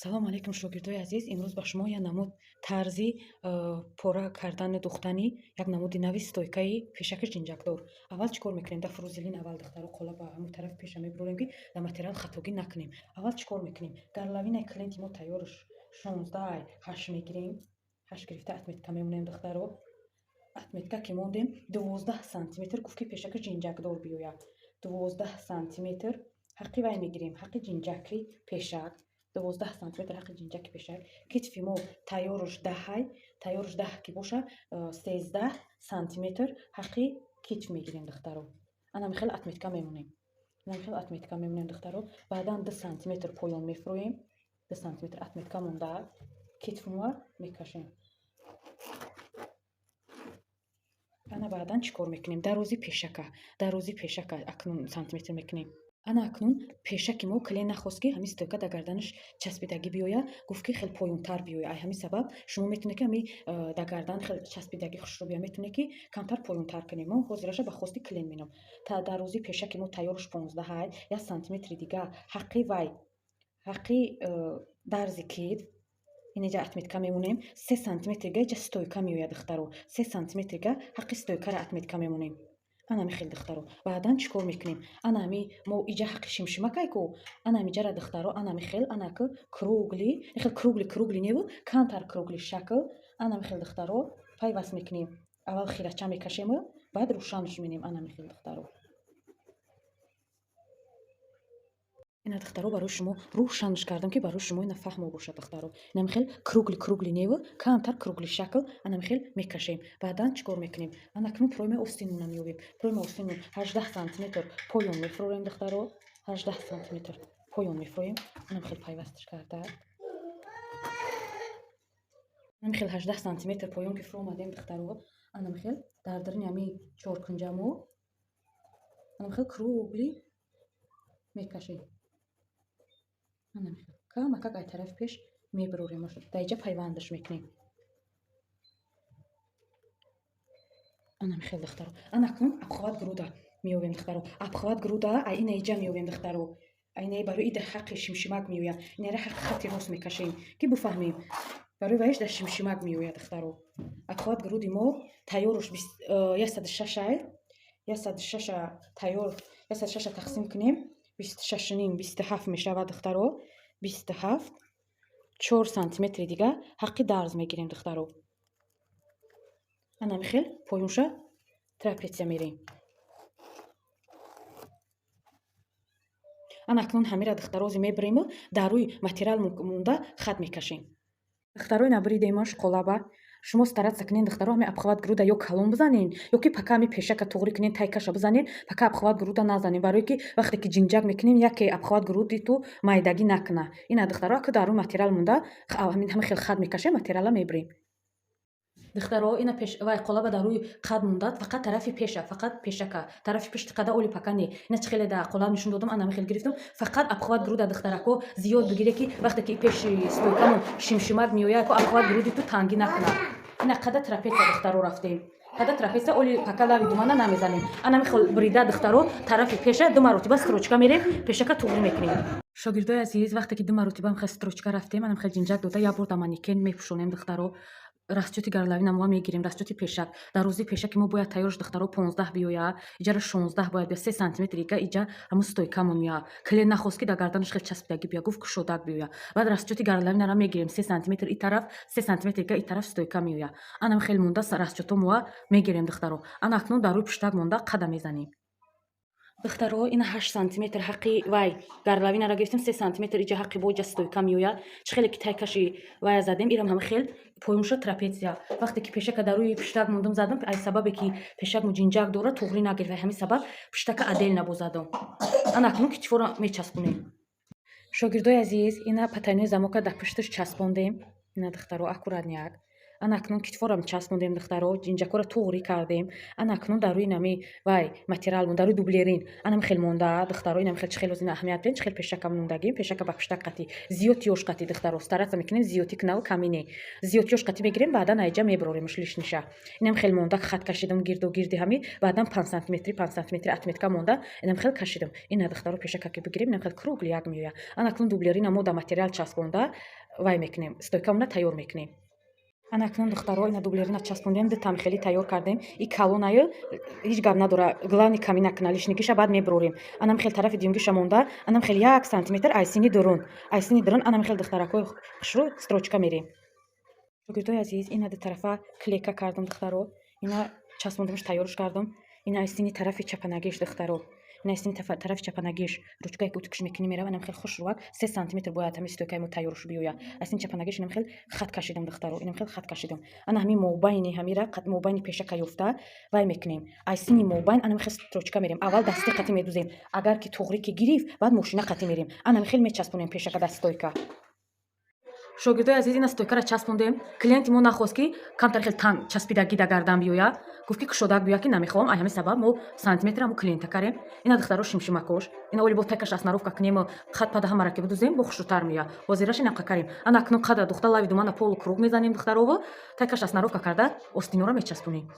Салому алайкум, шогирдои азиз. Имрӯз ба шумо як намуд тарзи пора кардани духтани як намуди нави стойкаи пешаки ҷинҷакдор. Аввал чӣ кор мекунем? Дар фрузелин аввал, духтаро, қолаба ҳамун тарафи пеша мебурорем, ки дар материал хатогӣ накунем. Аввал чӣ кор мекунем? Горловинаи клиенти мо тайёрш 16,8 мегирем. Ҳашт гирифта, отметка мемонем, духтаро. Отметка ки мондем, 12 сантиметр гуфт, ки пешаки ҷинҷакдор биёяд. 12 сантиметр ҳаққи вай мегирем, ҳаққи ҷинҷаки пешак. 12 сантиметр ҳаққи ҷинҷаки пешак. Китфи мо тайёруш 10-ай, тайёруш 10 ки боша, 13 сантиметр ҳаққи китф мегирем, духтаро. Анами хел отметка мемонем. Анами хел отметка мемонем, духтаро. Баъдан 2 сантиметр поён мефурӯем. 2 сантиметр отметка монда, китфмоа мекашем. Ана баъдан чӣ кор мекунем? Дарози пешака, дарози пешака акнун сантиметр мекунем. Ана акнун пешаки мо клиент нахост, ки ҳамин стойка дар гарданаш часпидагӣ биёяд, гуфт, ки хел поёнтар биёяд. Ай ҳамин сабаб шумо метавонед, ки ҳами дар гардан хел часпидагӣ хушрӯ биёяд, метавонед, ки камтар поёнтар кунем. Мо ҳозираша ба хости клиент меном. Дарози пешаки мо тайёруш 15-ай, 1 сантиметри дига ҳаққи вай, ҳаққи дарзи китф инеҷа отметка мемонем. 3 сантиметрига иҷа стойка меояд, духтаро. 3 сантиметрига ҳаққи стойкаро отметка мемонем. Ана ҳами хел, духтаро. Баъдан чӣ кор мекунем? Ана ҳами мо иҷа ҳаққи шимшимакай ку, ана ҳамиҷара, духтаро, ана ҳами хел, ана ки круглый, хел круглый, круглый неву, камтар круглый шакл, ана ҳами хел, духтаро, пайваст мекунем. Аввал хирача мекашему, баъд рӯшанш менем. Ана ҳами хел, духтаро. Ина, духтаро, барои шумо рӯшанш кардам, ки барои шумо ина фаҳмо бошад, духтаро. Инами хел круглый, круглый неву, камтар круглый шакл, анами хел мекашем. Баъдан чӣ кор мекунем? Ана акнун проймаи остинмона меёбем. Проймаи остинмон 18 сантиметр поён мефурорем, духтаро. 18 сантиметр поён мефурорем. Анами хел пайвастш карда, анами хел 18 сантиметр поён ки фуромадем, духтаро, анами хел дар даруни ҳами чоркунҷамо анами хел круглый мекашем. Анами хел камакак ай тарафи пеш мебурорем, дар иҷа пайвандаш мекунем. Анами хел, духтаро. Ана акнун обхват груда меёбем, духтаро. Обхват груда ай ина иҷа меёбем, духтаро. Айнаи барои ида ҳаққи шимшимак меояд. Инара ҳаққи хатти рост мекашем, ки бифаҳмем, барои ваиш дар шимшимак меояд, духтаро. Обхват груди мо тайёруш 106-ай, 106-а тайёр, 106-а тақсим кунем, 26,5, 27 мешавад, духтаро. 27, 4 сантиметри дига ҳаққи дарз мегирем, духтаро. Анами хел поёнша трапеция мерем. Ана акнун ҳамира, духтаро, ози мебириму дар рӯи материал монда хат мекашем. Духтаро, ина бридемаш қолаба. Шумо стараться кунед, духтаро, ҳами обхват груда ё калон бизанен, ё ки пока ҳами пешака туғрӣ кунен, тайкаша бизанен, пока обхват груда назанен, барое ки вақте ки ҷинҷак мекунем, яке обхват груди ту майдагӣ накуна. Ина, духтаро, аку дар рӯи материал монда ҳами хел хат мекашем, материала мебирем. Духтаро, ина пеш вай қолаба дар рӯи қад мондад, фақат тарафи пеша, фақат пешака, тарафи пишти қада оли пока не. Ина чӣ хеле дар қолаб нишон додам, ана хел гирифтам. Фақат обхват груда, духтарако, зиёд бигире, ки вақте ки пеши стойкамон шимшимак меояд, ко обхват груди ту тангӣ накунад. Ина қада трапеция, духтаро, рафтем. Қада трапеция оли пока лави думана намезанем. Ана михел брида, духтаро, тарафи пеша ду маротиба строчка мерем, пешака туғрӣ мекунем. Шогирдои азиз, вақте ки ду маротиба хел строчка рафтем, ана хел ҷинҷак дода, як бор да манекен мепӯшонем, духтаро. Расчёти горловина мо мегирем, расчёти пешак. Дарози пешаки мо бояд тайёрш, духтаро, 15 биёяд, иҷара 16 бояд биёяд, 3 сантиметр ига иҷа ҳамун стойкамон меояд. Клиент нахост, ки дар гарданаш хел часпидагӣ биёяд, гуфт, кушодак биёяд. Баъд расчёти горловинара мегирем, 3 сантиметр и тараф, 3 сантиметр ига и тараф стойка меояд. Анам хел монда расчёто моа мегирем, духтаро. Ана акнун дар рӯи пуштак монда қада мезанем. Духтаро, ина 8 сантиметр ҳаққи вай горловинара гирифтем, 3 сантиметр иҷа ҳаққи бо иҷа стойка меояд. Чӣ хеле ки тайкаши вая задем, ирам ҳама хел поёнша трапеция. Вақте ки пешака дар рӯи пуштак мондум задам, ай сабабе ки пешак муҷинҷак дорад, туғрӣ нагирифт, ай ҳамин сабаб пуштака отдельно бозадам. Ана акнун китфоро мечаспонем. Шогирдои азиз, ина потайной замока дар пушташ часпондем. Ина, духтаро, аккуратняк. Ана акнун китфорам часпондем, духтаро, инҷакора туғрӣ кардем. Ана акнун дар рӯи нами вай материал, дар рӯи дублерин анам хел монда, духтаро. Инам хел, чӣ хел озина аҳамият бидем, чӣ хел пешака мондагим. Пешака ба пуштак қатӣ, зиёдтиёш қатӣ, духтаро, стараться мекунем зиёдтӣ кунаву камӣ не, зиёдтиёш қатӣ мегирем, баъдан айҷа меброремш лишний ша. Инам хел монда, хат кашидам гирду гирди ҳами, баъдан 5 сантиметри, 5 сантиметри отметка монда, инам хел кашидам. Ина, духтаро, пешака ки бигирем, инам хел круглый як меояд. Ана акнун дублерина мо да материал часпонда вай мекунем, стойка мона тайёр мекунем. Ана акнун, духтаро, ина дублерина часпондем, дутам хеле тайёр кардем. И калонаю ҳеҷ гап надора, главный камӣ накуна, лишний гиша баъд меброрем. Анам хел тарафи дуюмгиша монда, анам хел 1 сантиметр айсини дурун, айсини дурун, анам хел, духтаракҳои хушрӯ, строчка мерем. Шогирдои азиз, ина ду тарафа клейка кардам, духтаро, ина часпондамш, тайёрш кардам. Ина айсини тарафи чапанагиш, духтаро, ина айсини тарафи чапанагиш, ручка е ки утюг ш мекунӣ, мерава. Инам хел хушрӯак 3 сантиметр бояд ҳами стойка и мо тайёрш биёяд. Айсини чапанагиш инам хел хат кашидам, духтаро, инам хел хат кашидам. Ана ҳамин мобайни ҳамира, мобайни пешака ёфта вай мекунем. Айсини мобайн анам хел строчка мерем. Аввал дасти қатӣ медузем, агар ки туғрӣ ки гирифт, баъд мошина қатӣ мерем. Анам хел мечаспонем пешака дар стойка. Шогирдои азиз, ина стойка ра часпондем. Клиенти мо нахост, ки камтар хел танг часпидагӣ да гардан биёяд, гуфт, ки кушодак биёяд, ки намехоҳам. Ай ҳамин сабаб мо сантиметра мо клиента карем. Ина, духтаро, шимшимакош ина оли бо тайкаш основка кунем, хат пада ҳамара ки бидузем, бо хушрӯтар меояд. Ҳозираш инақа карем. Ана акнун қада духта лави думана полукруг мезанем, духтарово, тайкаш основка карда, остинора мечаспонем.